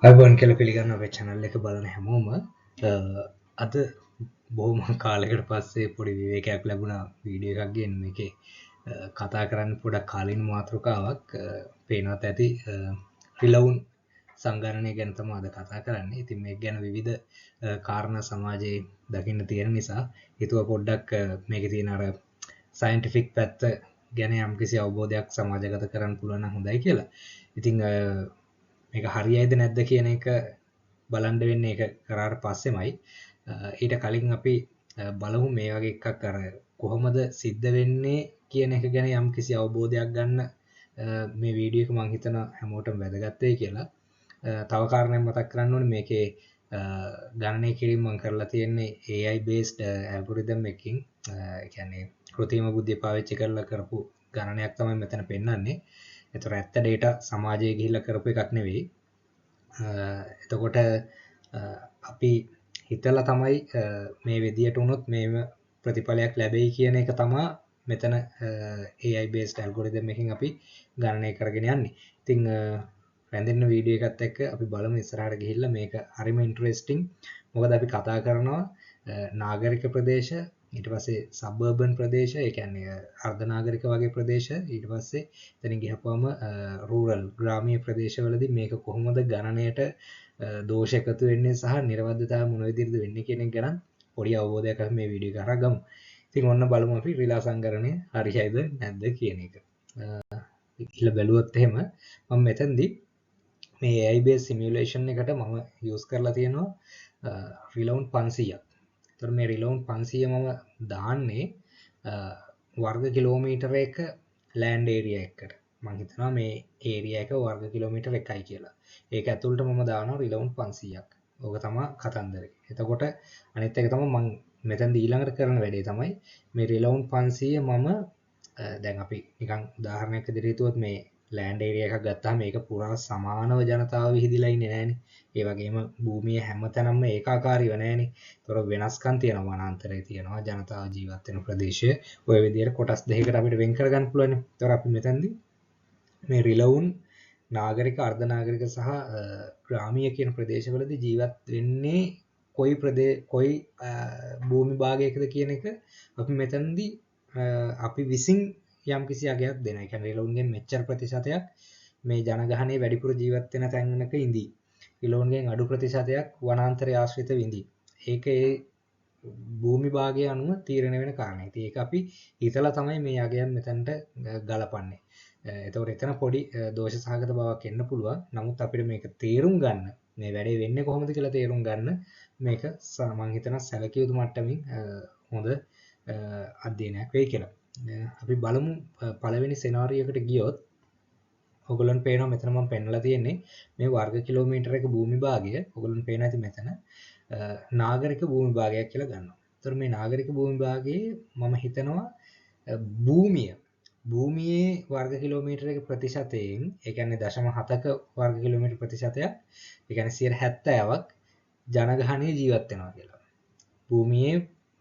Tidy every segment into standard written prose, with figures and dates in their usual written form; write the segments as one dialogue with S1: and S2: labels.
S1: ආයුබෝවන් කියලා පිළිගන්න අපේ channel එක බලන හැමෝම අද බොහොම කාලයකට පස්සේ පොඩි විවේකයක් ලැබුණා වීඩියෝ එකක් ගේන්න. මේකේ කතා කරන්න පොඩක් කාලීන මාතෘකාවක් පේනවත් ඇති රිලවුන් සංගණනය ගැන තමයි අද කතා කරන්නේ. ඉතින් මේක ගැන විවිධ කාරණා සමාජයේ දකින්න තියෙන නිසා හිතුවා පොඩ්ඩක් මේකේ තියෙන අර සයන්ටිෆික් පැත්ත ගැන යම්කිසි අවබෝධයක් සමාජගත කරන්න පුළුවන් නම් හොඳයි කියලා. ඉතින් මේක හරියයිද නැද්ද කියන එක බලන්න වෙන්නේ ඒක කරාට පස්සෙමයි. ඊට කලින් අපි බලමු මේ වගේ එකක් අර කොහොමද සිද්ධ වෙන්නේ කියන එක ගැන යම්කිසි අවබෝධයක් ගන්න මේ වීඩියෝ එක මං හිතනවා හැමෝටම වැදගත් වෙයි කියලා. තව කාරණයක් මතක් කරන්න ඕනේ, මේකේ ගණනය කිරීම මං කරලා තියෙන්නේ AI based algorithm එකකින්. ඒ කියන්නේ කෘත්‍රිම බුද්ධිය පාවිච්චි කරලා කරපු ගණනයක් තමයි මෙතන පෙන්වන්නේ. ඒතර ඇත්ත ඩේටා සමාජයේ ගිහිල්ලා කරපු එකක් නෙවෙයි. එතකොට අපි හිතලා තමයි මේ විදියට වුණොත් මේව ප්‍රතිඵලයක් ලැබෙයි කියන එක තමයි මෙතන AI based algorithm එකකින් අපි ගණනය කරගෙන යන්නේ. ඉතින් රැඳෙන්න වීඩියෝ එකත් එක්ක අපි බලමු ඉස්සරහට ගිහිල්ලා මේක හරිම ඉන්ටරෙස්ටිං. මොකද අපි කතා කරනවා නාගරික ප්‍රදේශ, ඊට පස්සේ සබර්බන් ප්‍රදේශ, ඒ කියන්නේ අර්ධ නාගරික වගේ ප්‍රදේශ, ඊට පස්සේ එතනින් ගිහපුවම රූරල් ග්‍රාමීය ප්‍රදේශවලදී මේක කොහොමද ගණනයට දෝෂ එකතු වෙන්නේ සහ නිර්වද්‍යතාවය මොන විදිහටද වෙන්නේ කියන එක ගැන පොඩි අවබෝධයක් අපි මේ වීඩියෝ එක හරහා ගමු. ඉතින් ඔන්න බලමු අපි රිලා සංගණනය හරියයිද නැද්ද කියන එක. ගිහිල්ලා බැලුවොත් එහෙම මම මෙතනදී මේ AI based simulation එකට මම යූස් කරලා තියෙනවා රිලවුන් 500ක්. ඒතර මේ රිලවුන් 500 මම දාන්නේ වර්ග කිලෝමීටරයක ලෑන්ඩ් ඒරියා එකකට. මං හිතනවා මේ ඒරියා එක වර්ග කිලෝමීටර 1යි කියලා. ඒක ඇතුළට මම දානවා රිලවුන් 500ක්. ඕක තමයි කතන්දරේ. එතකොට අනිත් එක තමයි මං මෙතනදී ඊළඟට කරන වැඩේ තමයි මේ රිලවුන් 500 මම දැන් අපි නිකන් උදාහරණයක් විදිහට හිතුවොත් මේ ලෑන්ඩ් ඒරියා එකක් ගත්තාම මේක පුරා සමානව ජනතාව විහිදිලා ඉන්නේ නෑනේ. ඒ වගේම භූමිය හැමතැනම ඒකාකාරීව නෑනේ. ඒතොර වෙනස්කම් තියෙනවා, වනාන්තරය තියෙනවා, ජනතාව ජීවත් වෙන ප්‍රදේශය. ඔය විදිහට කොටස් දෙකකට අපිට වෙන් කරගන්න පුළුවන්. ඒතොර අපි මෙතනදී මේ රිලවුන් නාගරික, අර්ධ නාගරික සහ ග්‍රාමීය කියන ප්‍රදේශවලදී ජීවත් වෙන්නේ කොයි කොයි භූමි භාගයකද කියන එක අපි මෙතනදී අපි විසින් යම්කිසි අගයක් දෙනවා. ඒ කියන්නේ රිලවුන්ගෙන් මෙච්චර ප්‍රතිශතයක් මේ ජනගහනයේ වැඩිපුර ජීවත් වෙන තැන්වලක ඉඳී. රිලවුන්ගෙන් අඩු ප්‍රතිශතයක් වනාන්තරය ආශ්‍රිත විඳී. ඒක ඒ භූමි භාගය අනුව තීරණය වෙන කාරණා. ඉතින් ඒක අපි හිතලා තමයි මේ අගයන් මෙතනට ගලපන්නේ. එතකොට එතන පොඩි දෝෂ සහගත බවක් එන්න පුළුවන්. නමුත් අපිට මේක තේරුම් ගන්න, මේ වැඩේ වෙන්නේ කොහොමද කියලා තේරුම් ගන්න මේක මං හිතනවා සැලකිය යුතු මට්ටමින් හොඳ අධ්‍යයනයක් වෙයි කියලා. අපි බලමු පළවෙනි සෙනාරියෝ එකට ගියොත් ඔයගොල්ලන් පේනවා මෙතන මම පෙන්නලා තියෙන්නේ මේ වර්ග කිලෝමීටර එක භූමි භාගය. ඔයගොල්ලන් පේනවා ඇති මෙතන නාගරික භූමි භාගයක් කියලා ගන්නවා. ඒතර මේ නාගරික භූමි භාගයේ මම හිතනවා භූමියේ වර්ග කිලෝමීටර එක ප්‍රතිශතයෙන්, ඒ කියන්නේ 0.7ක වර්ග කිලෝමීටර ප්‍රතිශතයක්, ඒ කියන්නේ 70ක් ජනගහනය ජීවත් වෙනවා කියලා. භූමියේ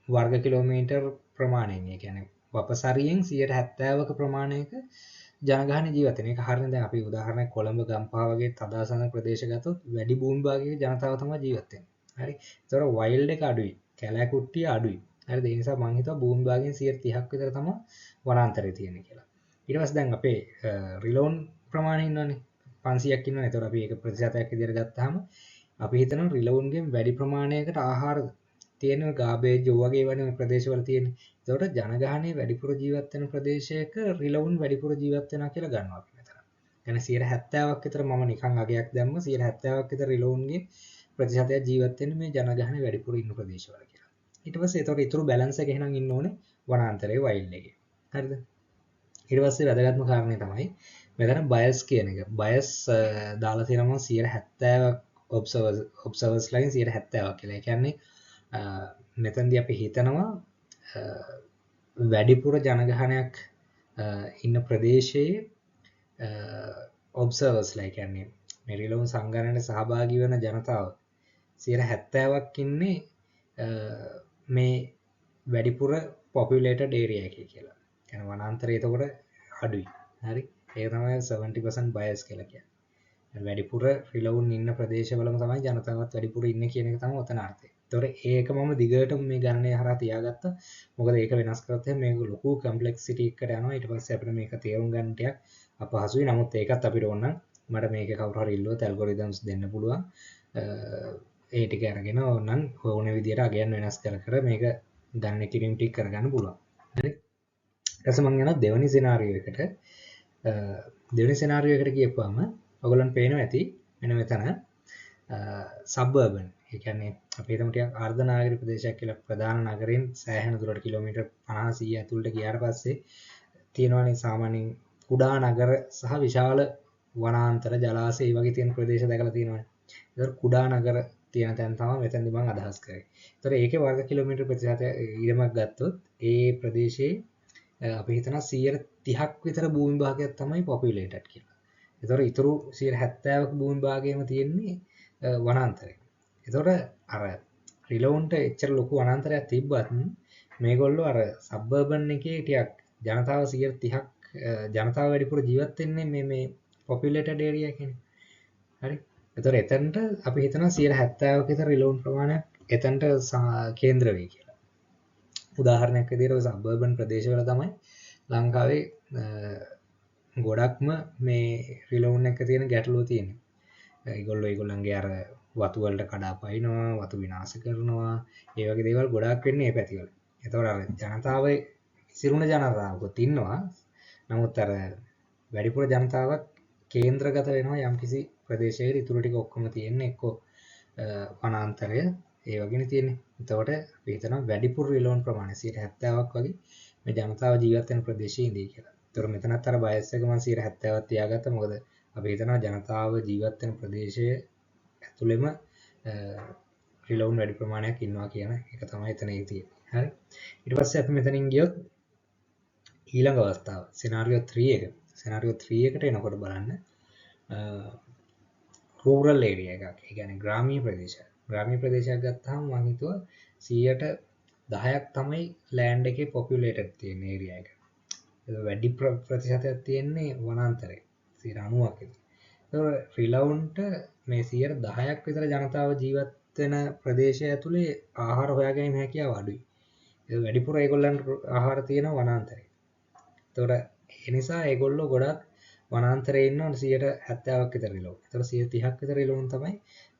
S1: වර්ග කිලෝමීටර් ප්‍රමාණයෙන්, ඒ කියන්නේ වපසරියෙන් 70ක ප්‍රමාණයක ජනගහනය ජීවත් වෙන. ඒක හරියනේ. දැන් අපි උදාහරණයක් කොළඹ ගම්පහ වගේ තදාසන ප්‍රදේශ ගත්තොත් වැඩි භූමි භාගයක ජනතාව තමයි ජීවත් වෙන්නේ. හරි. ඒතකොට වයිල්ඩ් එක අඩුයි. කැලෑ කුට්ටිය අඩුයි. හරිද? ඒ නිසා මං හිතුවා භූමි භාගයෙන් 30ක් විතර තමයි වනාන්තරේ තියෙන්නේ කියලා. ඊට පස්සේ දැන් අපේ රිලෝන් ප්‍රමාණය ඉන්නවනේ. 500ක් ඉන්නවනේ. ඒතකොට අපි ඒක ප්‍රතිශතයක් විදියට ගත්තාම අපි හිතනවා රිලෝන්ගෙන් වැඩි ප්‍රමාණයකට ආහාර තියෙන ගාබේජ් ඔය වගේ ඒවානේ මේ ප්‍රදේශවල තියෙන්නේ. ඒතකොට ජනගහනය වැඩිපුර ජීවත් වෙන ප්‍රදේශයක රිලවුන් වැඩිපුර ජීවත් වෙනවා කියලා ගන්නවා අපි මෙතන. يعني 70ක් විතර මම නිකන් අගයක් දැම්ම 70ක් විතර රිලවුන්ගේ ප්‍රතිශතයක් ජීවත් වෙන්නේ මේ ජනගහනය වැඩිපුර ඉන්න ප්‍රදේශවල කියලා. ඊට පස්සේ ඒතකොට ඉතුරු බැලන්ස් එක එහෙනම් ඉන්න ඕනේ වනාන්තරයේ වයිල්ඩ් එකේ. හරිද? ඊට පස්සේ වැදගත්ම කාරණේ තමයි මෙතන බයස් කියන එක. බයස් දාලා තියෙනවා 70ක් ඔබ්සර්වර්ස් ලගෙන් 70ක් කියලා. ඒ කියන්නේ මෙතනදී අපි හිතනවා වැඩිපුර ජනගහනයක් ඉන්න ප්‍රදේශයේ ඔබ්සර්වර්ස්ලා, ඒ කියන්නේ මේ රිලවුන් සංගණනයට සහභාගී වෙන ජනතාව 70ක් ඉන්නේ මේ වැඩිපුර පොපියුලේටඩ් ඒරියා එකේ කියලා. කියන්නේ වනාන්තරය එතකොට අඩුයි. හරි. ඒක තමයි 70% බයස් කියලා කියන්නේ. වැඩිපුර රිලවුන් ඉන්න ප්‍රදේශවලම තමයි ජනතාවත් වැඩිපුර ඉන්නේ කියන එක තමයි ඔතන අර්ථය. ඒතකොට ඒක මම දිගටම මේ ගණනය හරහා තියාගත්තා. මොකද ඒක වෙනස් කරොත් එහෙනම් මේක ලොකු කම්ප්ලෙක්සිටි එකකට යනවා. ඊට පස්සේ අපිට මේක තේරුම් ගන්න ටිකක් අපහසුයි. නමුත් ඒකත් අපිට ඕන නම් මට මේක කවුරු හරි ඉල්ලුවොත් ඇල්ගොරිතම්ස් දෙන්න පුළුවන්. ඒ ටික අරගෙන ඕනනම් ඕන විදියට අගයන් වෙනස් කර කර මේක ගණනය කිරීම ටික කරගන්න පුළුවන්. හරි. ඊට පස්සේ මම යනවා දෙවෙනි සිනාරියෝ එකට. දෙවෙනි සිනාරියෝ එකට ගියපුවාම ඔයගොල්ලන් පේනවා ඇති මෙන්න මෙතන සබ්බර්බන්. ඒ කියන්නේ අපි හිතමු ටිකක් අර්ධ නාගරික ප්‍රදේශයක් කියලා ප්‍රධාන නගරයෙන් සෑහෙන දුරට කිලෝමීටර් 50 100 ඇතුළට ගියාට පස්සේ තියෙනවානේ සාමාන්‍යයෙන් කුඩා නගර සහ විශාල වනාන්තර ජලාශය ඒ වගේ තියෙන ප්‍රදේශ දැකලා තියෙනවානේ. ඒතර කුඩා නගර තියෙන තැන් තමයි මෙතනදි මම අදහස් කරේ. ඒතර ඒකේ වර්ග කිලෝමීටර් ප්‍රතිශතය ඉඩමක් ගත්තොත් ඒ ප්‍රදේශයේ අපි හිතනවා 30ක් විතර භූමි භාගයක් තමයි පොපියුලේටඩ් කියලා. ඒතර ඉතුරු 70ක භූමි භාගයම තියෙන්නේ වනාන්තරේ. ඒතකොට අර රිලවුන්ට එච්චර ලොකු වනාන්තරයක් තිබ්බත් මේගොල්ලෝ අර සබ්බර්බන් එකේ ටිකක් ජනතාව 30ක් ජනතාව වැඩිපුර ජීවත් වෙන්නේ මේ මේ පොපියුලේටඩ් ඒරියා එකේනේ. හරි. ඒතකොට එතනට අපි හිතනවා 70ක විතර රිලවුන් ප්‍රමාණයක් එතනට කේන්ද්‍ර වෙයි කියලා. උදාහරණයක් විදිහට ඔය සබ්බර්බන් ප්‍රදේශවල තමයි ලංකාවේ ගොඩක්ම මේ රිලවුන් එක තියෙන ගැටලුව තියෙන්නේ. ඒගොල්ලෝ ඒගොල්ලන්ගේ අර වතු වලට කඩා පයින්නවා, වතු විනාශ කරනවා, ඒ වගේ දේවල් ගොඩාක් වෙන්නේ මේ පැතිවල. ඒතකොට අර ජනතාව ඉසිරුණ ජනතාවකුත් ඉන්නවා. නමුත් අර වැඩිපුර ජනතාවක් කේන්ද්‍රගත වෙනවා යම්කිසි ප්‍රදේශයකට. ඉතුරු ටික ඔක්කොම තියෙන්නේ එක්කෝ වනාන්තරය ඒ වගේනේ තියෙන්නේ. එතකොට අපි හිතනවා වැඩිපුර රිලවුන් ප්‍රමාණය 70ක් වගේ මේ ජනතාව ජීවත් වෙන ප්‍රදේශයේ ඉඳී කියලා. ඒතකොට මෙතනත් අර බයස් එක මම 70ක් තියාගත්තා. මොකද අපි හිතනවා ජනතාව ජීවත් වෙන ප්‍රදේශය ඇතුළෙම රිලවුන් වැඩි ප්‍රමාණයක් ඉන්නවා කියන එක තමයි එතන තියෙන්නේ. හරි. ඊට පස්සේ අපි මෙතනින් ගියොත් ඊළඟ අවස්ථාව සිනාරියෝ 3 එක. සිනාරියෝ 3 එකට එනකොට බලන්න රූරල් ඒරියා එකක්. ඒ කියන්නේ ග්‍රාමීය ප්‍රදේශයක්. ග්‍රාමීය ප්‍රදේශයක් ගත්තාම මම හිතුවා 10%ක් තමයි ලෑන්ඩ් එකේ පොපියුලේටඩ් තියෙන ඒරියා එක. ඒක වැඩි ප්‍රතිශතයක් තියෙන්නේ වනාන්තරේ. 90ක් විතර. ඒතකොට රිලවුන්ට මේ 10%ක් විතර ජනතාව ජීවත් වෙන ප්‍රදේශය ඇතුලේ ආහාර හොයා ගැනීම හැකියාව අඩුයි. ඒක වැඩිපුර ඒගොල්ලන්ට ආහාර තියෙන වනාන්තරේ. ඒතකොට ඒ නිසා ඒගොල්ලෝ ගොඩක් වනාන්තරේ ඉන්නවනේ 70ක් විතර රිලවුන්. ඒතකොට 30ක් විතර රිලවුන් තමයි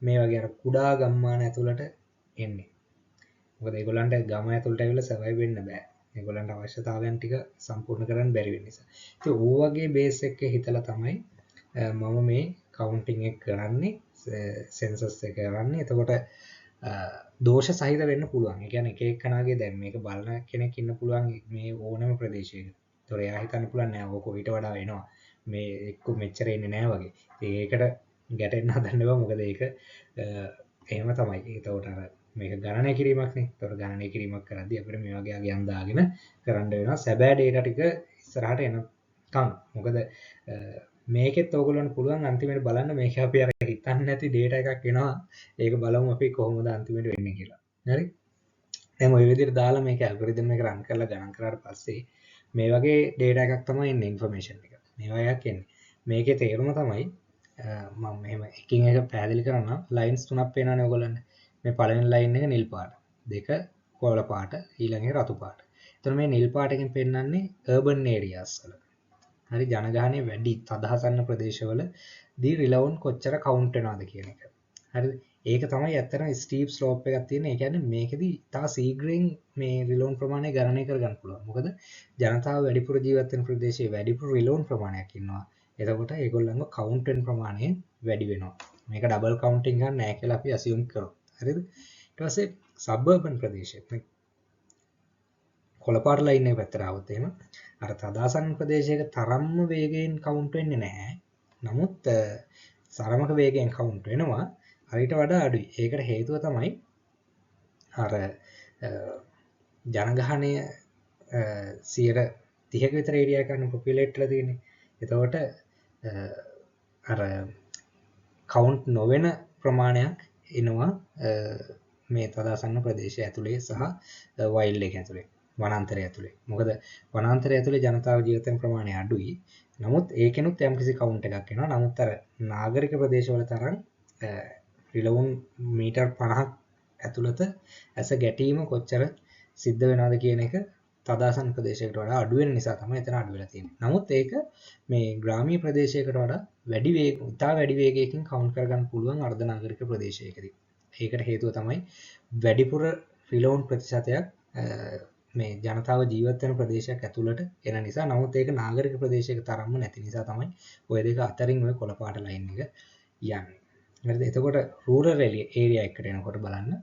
S1: මේ වගේ අර කුඩා ගම්මාන ඇතුළට එන්නේ. මොකද ඒගොල්ලන්ට ගම ඇතුළට ඇවිල්ලා සර්වයිව් වෙන්න බෑ. ඒගොල්ලන්ට අවශ්‍යතාවයන් ටික සම්පූර්ණ කරන්න බැරි වෙන නිසා. ඉතින් ඕ වගේ බේස් එකේ හිතලා තමයි මම මේ කවුන්ටිං එක කරන්නේ, සෙන්සස් එක කරන්නේ. එතකොට දෝෂ සහිත වෙන්න පුළුවන්. ඒ කියන්නේ එක එක්කනාගේ දැන් මේක බලන කෙනෙක් ඉන්න පුළුවන් මේ ඕනම ප්‍රදේශයක. ඒතකොට එයා හිතන්න පුළුවන් නෑ ඕක ඊට වඩා එනවා. මේ එක්ක මෙච්චර එන්නේ නෑ වගේ. ඉතින් ඒකට ගැටෙන්න හදන්න එපා. මොකද ඒක එහෙම තමයි. ඒතකොට අර මේක ගණනය කිරීමක් නේ. ඒතකොට ගණනය කිරීමක් කරද්දී අපිට මේ වගේ අගයන් දාගෙන කරන්න වෙනවා. සැබෑ ඩේටා ටික ඉස්සරහට එනකන්. මොකද මේකෙත් ඕගොල්ලන්ට පුළුවන් අන්තිමට බලන්න මේක අපි අර හිතන්නේ නැති ඩේටා එකක් එනවා. ඒක බලමු අපි කොහොමද අන්තිමට වෙන්නේ කියලා. හරි? දැන් ඔය විදිහට දාලා මේක ඇල්ගොරිතම් එක රන් කරලා ගණන් කරාට පස්සේ මේ වගේ ඩේටා එකක් තමයි එන්නේ, ඉන්ෆර්මේෂන් එක. මේ වගේ එකක් එන්නේ. මේකේ තේරුම තමයි මම මෙහෙම එකින් එක පැහැදිලි කරනවා. ලයින්ස් තුනක් පේනවනේ ඔයගොල්ලන්ට. මේ පළවෙනි ලයින් එක නිල් පාට, දෙක කොළ පාට, ඊළඟ එක රතු පාට. එතකොට මේ නිල් පාට එකෙන් පෙන්වන්නේ අර්බන් ඒරියාස් වල. හරි, ජනගහනය වැඩි තදහසන්න ප්‍රදේශවලදී රිලවුන් කොච්චර කවුන්ට් වෙනවද කියන එක. හරිද? ඒක තමයි ඇත්තටම ස්ටීප් ස්ලෝප් එකක් තියෙන. ඒ කියන්නේ මේකෙදි තා ශීඝ්‍රයෙන් මේ රිලවුන් ප්‍රමාණය ගණනය කරගන්න පුළුවන්. මොකද ජනතාව වැඩිපුර ජීවත් වෙන ප්‍රදේශයේ වැඩිපුර රිලවුන් ප්‍රමාණයක් ඉන්නවා. එතකොට ඒගොල්ලන්ව කවුන්ට් වෙන ප්‍රමාණය වැඩි වෙනවා. මේක ඩබල් කවුන්ටිං එකක් නෑ කියලා අපි ඇසියුම් කරොත්. හරිද? ඊට පස්සේ සබ්බර්බන් ප්‍රදේශය මේ කොළ පාට ලයින් එක පැත්තට ආවොත් එහෙම අර තදාසන්න ප්‍රදේශයක තරම්ම වේගයෙන් කවුන්ට් වෙන්නේ නැහැ. නමුත් සරමක වේගයෙන් කවුන්ට් වෙනවා. හරියට වඩා අඩුයි. ඒකට හේතුව තමයි අර ජනගහනය 30ක විතර ඒරියා එකක් නේ පොපියුලේට් වෙලා තියෙන්නේ. එතකොට අර කවුන්ට් නොවන ප්‍රමාණයක් එනවා මේ තදාසන්න ප්‍රදේශය ඇතුලේ සහ වයිල්ඩ් එක ඇතුලේ, වනාන්තරය ඇතුලේ. මොකද වනාන්තරය ඇතුලේ ජනතාව ජීවත් වෙන ප්‍රමාණය අඩුයි. නමුත් ඒකෙනුත් යම්කිසි කවුන්ට් එකක් එනවා. නමුත් අර නාගරික ප්‍රදේශවල තරම් රිලවුන් මීටර් 50ක් ඇතුළත ඇස ගැටීම කොච්චර සිද්ධ වෙනවද කියන එක තදාසන්න ප්‍රදේශයකට වඩා අඩු වෙන නිසා තමයි එතන අඩු වෙලා තියෙන්නේ. නමුත් ඒක මේ ග්‍රාමීය ප්‍රදේශයකට වඩා වැඩි වේග, ඉතා වැඩි වේගයකින් කවුන්ට් කරගන්න පුළුවන් අර්ධ නාගරික ප්‍රදේශයකදී. ඒකට හේතුව තමයි වැඩිපුර රිලවුන් ප්‍රතිශතයක් මේ ජනතාව ජීවත් වෙන ප්‍රදේශයක් ඇතුළට එන නිසා. නමුත් ඒක නාගරික ප්‍රදේශයක තරම්ම නැති නිසා තමයි ඔය දෙක අතරින් ඔය කොළ පාට ලයින් එක යන්නේ. හරිද? එතකොට රූරල් ඒරියා එකට එනකොට බලන්න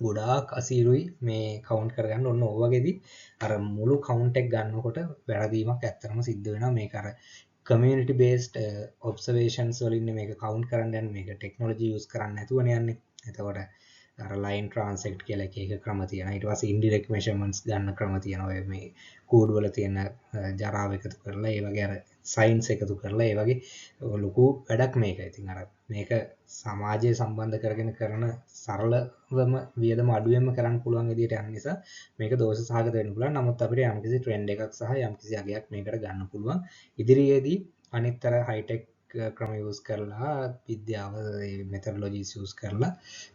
S1: ගොඩාක් අසීරුයි මේ කවුන්ට් කරගන්න. ඔන්න ඔය වගේදී අර මුළු කවුන්ට් එක ගන්නකොට වැරදීමක් ඇත්තටම සිද්ධ වෙනවා. මේක අර කමියුනිටි බේස්ඩ් ඔබ්සර්වේෂන්ස් වලින් මේක කවුන්ට් කරන්න යන්නේ. මේක ටෙක්නොලොජි යූස් කරන්න නැතුවනේ යන්නේ. එතකොට අර ලයින් ට්‍රාන්සෙක්ට් කියලා එක එක ක්‍රම තියෙනවා. ඊට පස්සේ ඉන්ඩිරෙක්ට් මෙෂර්මන්ට්ස් ගන්න ක්‍රම තියෙනවා. ඔය මේ කෝඩ් වල තියෙන ජරාව එකතු කරලා ඒ වගේ අර සයන්ස් එකතු කරලා ඒ වගේ ලොකු වැඩක් මේක. ඉතින් අර මේක සමාජය සම්බන්ධ කරගෙන කරන සරලවම වියදම අඩුවෙන්ම කරන්න පුළුවන් විදිහට යන නිසා මේක දෝෂ සහගත වෙන්න පුළුවන්. නමුත් අපිට යම්කිසි ට්‍රෙන්ඩ් එකක් සහ යම්කිසි අගයක් මේකට ගන්න පුළුවන්. ඉදිරියේදී අනිත් අර හයිටෙක් ක්‍රම යූස් කරලා විද්‍යාව ඒ මෙතඩොලොජිස් යූස් කරලා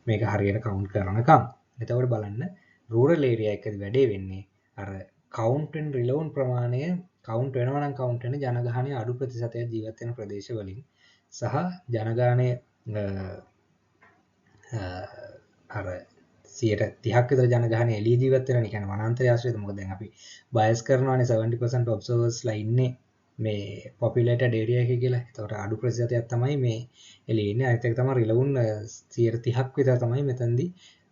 S1: මේක හරියට කවුන්ට් කරනකම්. එතකොට බලන්න රූරල් ඒරියා එකදී වැඩේ වෙන්නේ අර කවුන්ට් වෙන රිලවුන් ප්‍රමාණය කවුන්ට් වෙනවා නම් කවුන්ට් වෙන ජනගහනය අඩු ප්‍රතිශතයක් ජීවත් වෙන ප්‍රදේශ වලින් සහ ජනගහනය අර 30ක් විතර ජනගහනය එළිය ජීවත් වෙනවනේ. ඒ කියන්නේ වනාන්තරය ආශ්‍රිත. මොකද දැන් අපි බයස් කරනවානේ 70% ඔබ්සර්වර්ස්ලා ඉන්නේ මේ පොපියුලේටඩ් ඒරියා එකේ කියලා. එතකොට අඩු ප්‍රතිශතයක් තමයි මේ එළියේ ඉන්නේ. අනිත් එක තමයි රිලවුන් 30ක් විතර තමයි මෙතනදී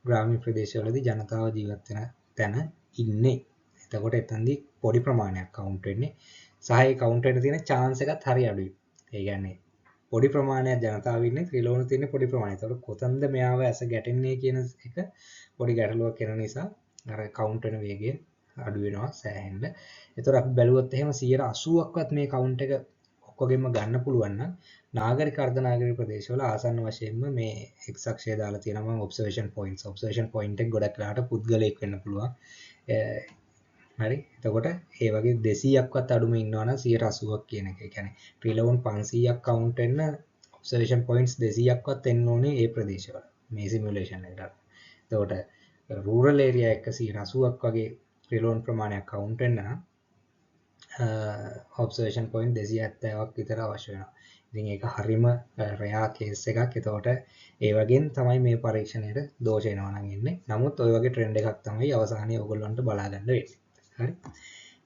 S1: ග්‍රාමීය ප්‍රදේශවලදී ජනතාව ජීවත් වෙන තැන ඉන්නේ. එතකොට එතනදී පොඩි ප්‍රමාණයක් කවුන්ට් වෙන්නේ. සහ ඒ කවුන්ට් වෙන්න තියෙන චාන්ස් එකත් හරි අඩුයි. ඒ කියන්නේ පොඩි ප්‍රමාණයක් ජනතාව ඉන්නේ, රිලවුන් තියෙන පොඩි ප්‍රමාණයක්. එතකොට කොතනද මෙයාව ඇස ගැටෙන්නේ කියන එක පොඩි ගැටලුවක් එන නිසා අර කවුන්ට් වෙන වේගය අඩු වෙනවා සෑහෙන්න. එතකොට අපි බැලුවොත් එහෙම 80%ක්වත් මේ කවුන්ට් එක ඔක්කොගෙම ගන්න පුළුවන් නම් නාගරික අර්ධ නාගරික ප්‍රදේශවල ආසන්න වශයෙන්ම මේ එක්ස් අක්ෂය දාලා තියෙනවා මම ඔබ්සර්වේෂන් පොයින්ට්ස්. ඔබ්සර්වේෂන් පොයින්ට් එක ගොඩක් වෙලාවට පුද්ගලයෙක් වෙන්න පුළුවන්. හරි. එතකොට ඒ වගේ 200ක්වත් අඩුම ඉන්නවා නම් 80%ක් කියන එක. ඒ කියන්නේ රිලවුන් 500ක් කවුන්ට් වෙන්න ඔබ්සර්වේෂන් පොයින්ට්ස් 200ක්වත් එන්න ඕනේ ඒ ප්‍රදේශවල මේ සිමියුලේෂන් එකට. එතකොට රූරල් ඒරියා එක 80%ක් වගේ රිලවුන් ප්‍රමාණයක් කවුන්ට් වෙන්න නම් ඔබ්සර්වේෂන් පොයින්ට් 270ක් විතර අවශ්‍ය වෙනවා. ඉතින් ඒක හරිම රෙයා කේස් එකක්. එතකොට ඒ වගේම තමයි මේ පරීක්ෂණයට දෝෂ එනවා නම් එන්නේ. නමුත් ඔය වගේ ට්‍රෙන්ඩ් එකක් තමයි අවසානයේ ඔයගොල්ලන්ට බලා ගන්න වෙන්නේ. හරි.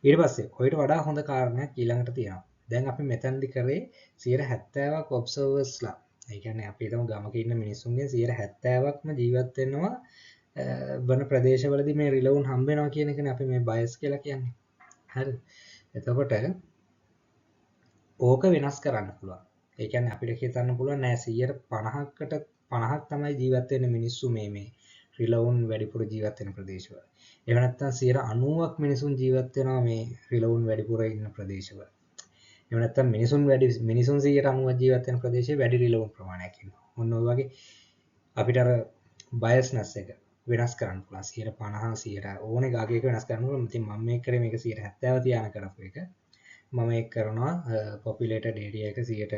S1: ඊට පස්සේ ඔయిత වඩා හොඳ කාරණයක් ඊළඟට තියෙනවා. දැන් අපි මෙතනදි කරේ 70ක් ඔබ්සර්වර්ස්ලා. ඒ කියන්නේ අපි හිතමු ගමක ඉන්න මිනිස්සුන්ගෙන් 70%ක්ම ජීවත් වෙනවා වන ප්‍රදේශවලදී මේ රිලවුන් හම්බ වෙනවා කියන එකනේ අපි මේ බයස් කියලා කියන්නේ. හරිද? එතකොට ඕක වෙනස් කරන්න පුළුවන්. ඒ කියන්නේ අපිට හිතන්න පුළුවන් නෑ 50%කට 50ක් තමයි ජීවත් වෙන මිනිස්සු මේ රිලවුන් වැඩිපුර ජීවත් වෙන ප්‍රදේශවල. එහෙම නැත්නම් 90%ක් මිනිසුන් ජීවත් වෙනවා මේ රිලවුන් වැඩිපුර ඉන්න ප්‍රදේශවල. එහෙම නැත්නම් මිනිසුන් 90%ක් ජීවත් වෙන ප්‍රදේශයේ වැඩි රිලවුන් ප්‍රමාණයක් ඉන්නවා. ඔන්න ඔය වගේ අපිට අර බයස්නස් එක වෙනස් කරන්න පුළුවන්. 50% 100 ඕනේ ගාගයක වෙනස් කරන්න පුළුවන්. ඉතින් මම මේ කරේ මේක 70% තියාන කරපු එක. මම ඒක කරනවා පොපියුලේටඩ් ඒරියා එක 100ට,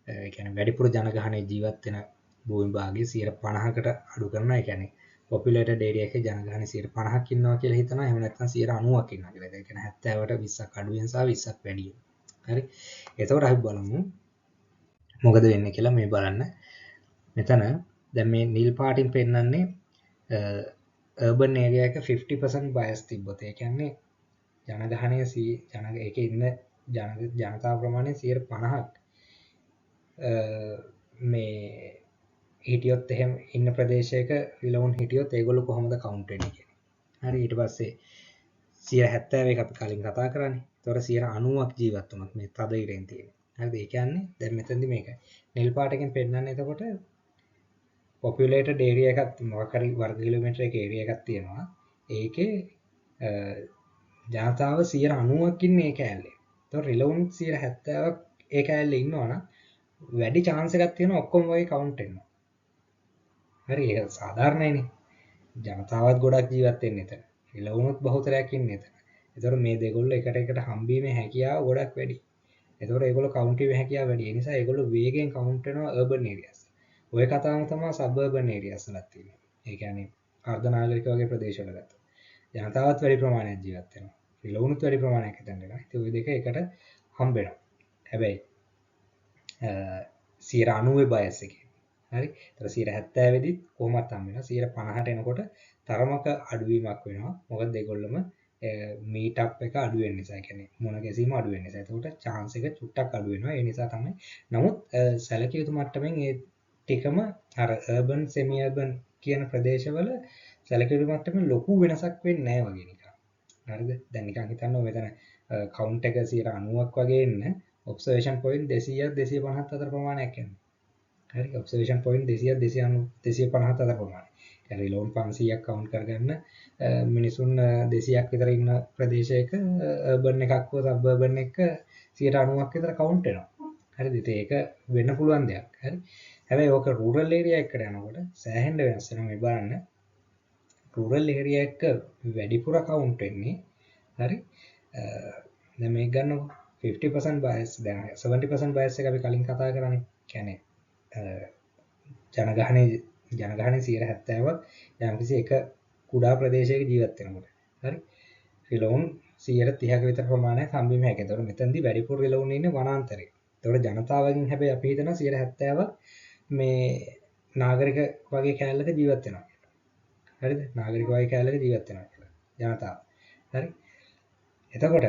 S1: ඒ කියන්නේ වැඩිපුර ජනගහනය ජීවත් වෙන භූමි භාගය 50%කට අඩු කරනවා. ඒ කියන්නේ පොපියුලේටඩ් ඒරියා එකේ ජනගහනය 50%ක් ඉන්නවා කියලා හිතනවා. එහෙම නැත්නම් 90%ක් ඉන්නවා කියලා. ඒ කියන්නේ 70ට 20ක් අඩුවෙන් සහ 20ක් වැඩියෙන්. හරි. එතකොට අපි බලමු මොකද වෙන්නේ කියලා මේ බලන්න. මෙතන දැන් මේ නිල් පාටින් පෙන්නන්නේ අර්බන් ඒරියා එක 50% බයස් තිබ්බොත්. ඒ කියන්නේ ජනගහනය ජන ඒකේ ඉන්න ජනතා ප්‍රමාණය 50%ක් මේ හිටියොත් එහෙම ඉන්න ප්‍රදේශයක රිලවුන් හිටියොත් ඒගොල්ලෝ කොහොමද කවුන්ට් වෙන්නේ කියන්නේ. හරි. ඊට පස්සේ 70 එක අපි කලින් කතා කරානේ. ඒතකොට 90ක් ජීවත් වුණොත් මේ තද ඉරෙන් තියෙන්නේ. හරිද? ඒ කියන්නේ දැන් මෙතනදි මේක නිල් පාටකින් පෙන්නන්නේ. එතකොට පොපියුලේටඩ් ඒරියා එකක් මොකක් හරි වර්ග කිලෝමීටර එක ඒරියා එකක් තියෙනවා. ඒකේ ජනතාව 90%ක් ඉන්නේ ඒ කෑල්ලේ. එතකොට රිලවුන් 70%ක් ඒ කෑල්ලේ ඉන්නවා නම් වැඩි චාන්ස් එකක් තියෙනවා ඔක්කොම වගේ කවුන්ට් වෙන්න. හරි, ඒක සාධාරණයිනේ. ජනතාවත් ගොඩක් ජීවත් වෙන්නේ එතන. රිලවුනුත් බහුතරයක් ඉන්නේ එතන. එතකොට මේ දෙගොල්ලෝ එකට එකට හම්බීමේ හැකියාව ගොඩක් වැඩි. එතකොට ඒගොල්ලෝ කවුන්ට් වීමේ හැකියාව වැඩි. ඒ නිසා ඒගොල්ලෝ වේගයෙන් කවුන්ට් වෙනවා අර්බන් ඒරියාස්. ඔය කතාවම තමයි සබර්බන් ඒරියාස් වලත් තියෙන්නේ. ඒ කියන්නේ අර්ධ නාගරික වගේ ප්‍රදේශවල ගත්තොත් ජනතාවත් වැඩි ප්‍රමාණයක් ජීවත් වෙනවා. රිලවුනුත් වැඩි ප්‍රමාණයක් හිතන්න වෙනවා. ඉතින් ඔය දෙක එකට හම්බ වෙනවා. හැබැයි 90 බයස් එකේ. හරි. ඒතර 70 වෙදිත් කොහොමත් හම්බ වෙනවා. 50ට එනකොට තරමක අඩුවීමක් වෙනවා. මොකද ඒගොල්ලොම මීට් අප් එක අඩු වෙන නිසා. ඒ කියන්නේ මුණ ගැසීම අඩු වෙන නිසා. එතකොට චාන්ස් එක චුට්ටක් අඩු වෙනවා. ඒ නිසා තමයි. නමුත් සැලකිය යුතු මට්ටමින් ඒ ටිකම අර අර්බන් සෙමි අර්බන් කියන ප්‍රදේශවල සැලකිය යුතු මට්ටමින් ලොකු වෙනසක් වෙන්නේ නැහැ වගේ නිකන්. හරිද? දැන් නිකන් හිතන්න මෙතන කවුන්ට් එක 90ක් වගේ එන්න ඔබ්සර්වේෂන් පොයින්ට් 200ක් 250ක් අතර ප්‍රමාණයක් එනවා. හරි, ඔබ්සර්වේෂන් පොයින්ට් 200ක් 250ක් අතර ප්‍රමාණය. ඒ රිලෝන් 500ක් කවුන්ට් කරගන්න මිනිසුන් 200ක් විතර ඉන්න ප්‍රදේශයක අර්බන් එකක් හෝ සබර්බන් එක 90ක් විතර කවුන්ට් වෙනවා. හරිද? ඉතින් ඒක වෙන්න පුළුවන් දෙයක්. හරි. හැබැයි ඕක රූරල් ඒරියා එකකට යනකොට සෑහෙන්න වෙනස් වෙනවා. මේ බලන්න රූරල් ඒරියා එක වැඩිපුර කවුන්ට් වෙන්නේ. හරි. දැන් මේක ගන්නකො 50% බයස්, දැන් 70% බයස් එක අපි කලින් කතා කරානේ. කියන්නේ ජනගහනයේ 70ක් යම්කිසි එක කුඩා ප්‍රදේශයක ජීවත් වෙනකොට. හරි. රිලවුන් 30ක විතර ප්‍රමාණයක් හම්බවීම හැකියි. ඒතකොට මෙතනදී වැඩිපුර රිලවුන් ඉන්නේ වනාන්තරේ. ඒතකොට ජනතාවගෙන් හැබැයි අපි හිතනවා 70ක් මේ නාගරික වගේ කෑල්ලක ජීවත් වෙනවා කියලා. හරිද? නාගරික වගේ කෑල්ලක ජීවත් වෙනවා කියලා ජනතාව. හරි. එතකොට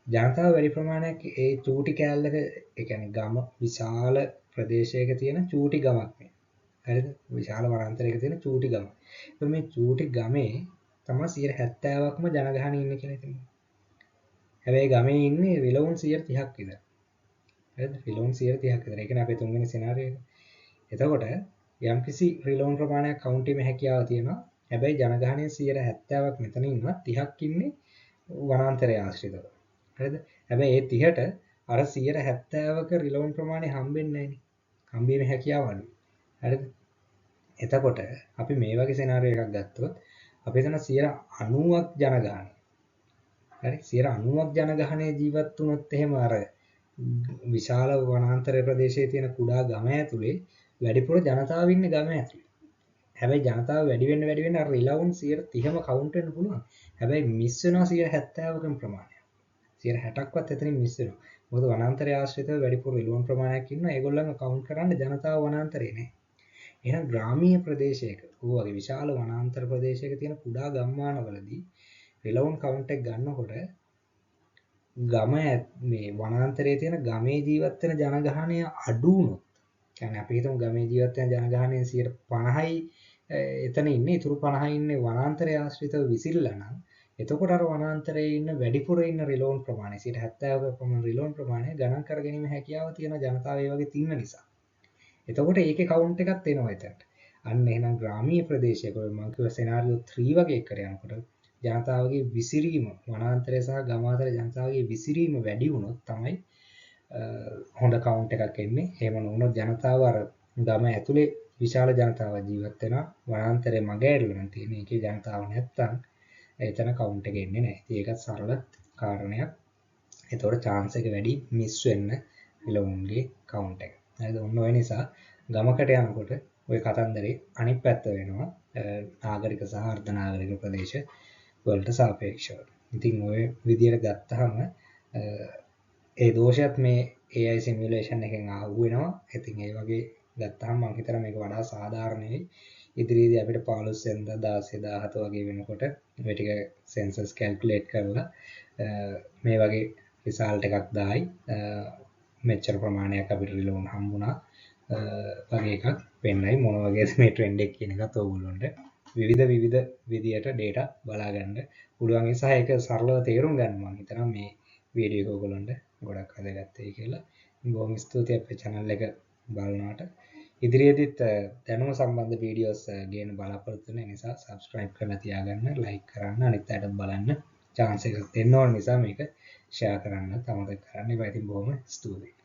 S1: ජනතාව වැඩි ප්‍රමාණයක් ඒ චූටි කෑල්ලක, ඒ කියන්නේ ගම විශාල ප්‍රදේශයක තියෙන චූටි ගමක් මේ. හරිද? විශාල වනාන්තරයක තියෙන චූටි ගම. ඒතකොට මේ චූටි ගමේ තමයි 70%ක්ම ජනගහනය ඉන්නේ කියලා හිතමු. හැබැයි ගමේ ඉන්නේ රිලවුන් 30ක් විතර. හරිද? රිලවුන් 30ක් විතර. ඒ කියන්නේ අපේ තුන්වෙනි සිනාරියෝ එක. එතකොට යම්කිසි රිලවුන් ප්‍රමාණයක් කවුන්ට් වීමේ හැකියාව තියෙනවා. හැබැයි ජනගහනය 70ක් මෙතන ඉන්නවා, 30ක් ඉන්නේ වනාන්තරය ආශ්‍රිතව. හරිද? හැබැයි ඒ 30ට අර 70ක රිලවුන් ප්‍රමාණය හම්බෙන්නේ නැහැනේ. හම්බවීමේ හැකියාව අඩුයි. හරිද? එතකොට අපි මේ වගේ සිනාරියෝ එකක් ගත්තොත් අපි හිතන 90ක් ජනගහනය. හරි, 90ක් ජනගහනය ජීවත් වුණොත් එහෙම අර විශාල වනාන්තර ප්‍රදේශයේ තියෙන කුඩා ගම ඇතුලේ වැඩිපුර ජනතාව ඉන්නේ ගම ඇතුලේ. හැබැයි ජනතාව වැඩි වෙන්න වැඩි වෙන්න අර රිලවුන් 30ම කවුන්ට් වෙන්න පුළුවන්. හැබැයි මිස් වෙනවා 70කම ප්‍රමාණයක්. 60ක්වත් එතනින් මිස් වෙනවා. මොකද වනාන්තරය ආශ්‍රිතව වැඩිපුර රිලවුන් ප්‍රමාණයක් ඉන්නවා. ඒගොල්ලන්ව කවුන්ට් කරන්න ජනතාව වනාන්තරේ නෑ. එහෙනම් ග්‍රාමීය ප්‍රදේශයක, ඌ වගේ විශාල වනාන්තර ප්‍රදේශයක තියෙන කුඩා ගම්මානවලදී රිලවුන් කවුන්ට් එක ගන්නකොට ගම මේ වනාන්තරයේ තියෙන ගමේ ජීවත් වෙන ජනගහනය අඩු වුණොත්, කියන්නේ අපි හිතමු ගමේ ජීවත් වෙන ජනගහනයෙන් 50යි එතන ඉන්නේ, ඉතුරු 50 ඉන්නේ වනාන්තරය ආශ්‍රිතව විසිරලා නම්, එතකොට අර වනාන්තරයේ ඉන්න වැඩිපුර ඉන්න රිලවුන් ප්‍රමාණය 70ක පමණ රිලවුන් ප්‍රමාණය ගණන් කර ගැනීම හැකියාව තියෙන ජනතාව ඒ වගේ තින්න නිසා. එතකොට ඒකේ කවුන්ට් එකක් එනවා එතනට. අන්න එහෙනම් ග්‍රාමීය ප්‍රදේශයක ඔය මං කිව්ව සිනාරියෝ 3 වගේ එකට යනකොට ජනතාවගේ විසිරීම, වනාන්තරය සහ ගම අතර ජනතාවගේ විසිරීම වැඩි වුණොත් තමයි හොඳ කවුන්ට් එකක් එන්නේ. එහෙම නොවුනොත් ජනතාව අර ගම ඇතුලේ විශාල ජනතාවක් ජීවත් වෙනවා, වනාන්තරයේ මග ඇරිලා නම් තියෙන ඒකේ ජනතාව නැත්තම් එතන කවුන්ට් එක එන්නේ නැහැ. ඉතින් ඒකත් සරල කාරණයක්. එතකොට චාන්ස් එක වැඩි මිස් වෙන්න රිලවුන්ගේ කවුන්ට් එක. හරිද? ඔන්න ඔය නිසා ගමකට යනකොට ඔය කතන්දරේ අනිත් පැත්ත වෙනවා නාගරික සහ අර්ධ නාගරික ප්‍රදේශ වලට සාපේක්ෂව. ඉතින් ඔය විදියට ගත්තාම ඒ දෝෂයත් මේ AI simulation එකෙන් ආහු වෙනවා. ඉතින් ඒ වගේ ගත්තාම මං හිතනවා මේක වඩා සාධාරණ වෙයි. ඉදිරියේදී අපිට 15 වෙනිදා 16 17 වගේ වෙනකොට මේ ටික සෙන්සස් කැල්කියුලේට් කරලා මේ වගේ රිසල්ට් එකක් දායි. මෙච්චර ප්‍රමාණයක් අපිට රිලවුන් හම්බුණා වගේ එකක් පෙන්නයි. මොන වගේද මේ ට්‍රෙන්ඩ් එක කියන එකත් ඕගොල්ලන්ට විවිධ විවිධ විදියට ඩේටා බලා ගන්න පුළුවන් නිසා ඒක සරලව තේරුම් ගන්න මං හිතනවා මේ වීඩියෝ එක ඕගොල්ලන්ට ගොඩක් වැදගත් වෙයි කියලා. බොහොම ස්තුතියි අපේ channel එක බලනවාට. ඉදිරියේදීත් දැනුම සම්බන්ධ වීඩියෝස් ගේන්න බලාපොරොත්තු වෙන නිසා subscribe කරලා තියාගන්න, like කරන්න, අනිත් අයටත් බලන්න chance එකක් දෙන්න ඕන නිසා මේක share කරන්න අමතක කරන්න එපා. ඉතින් බොහොම ස්තුතියි.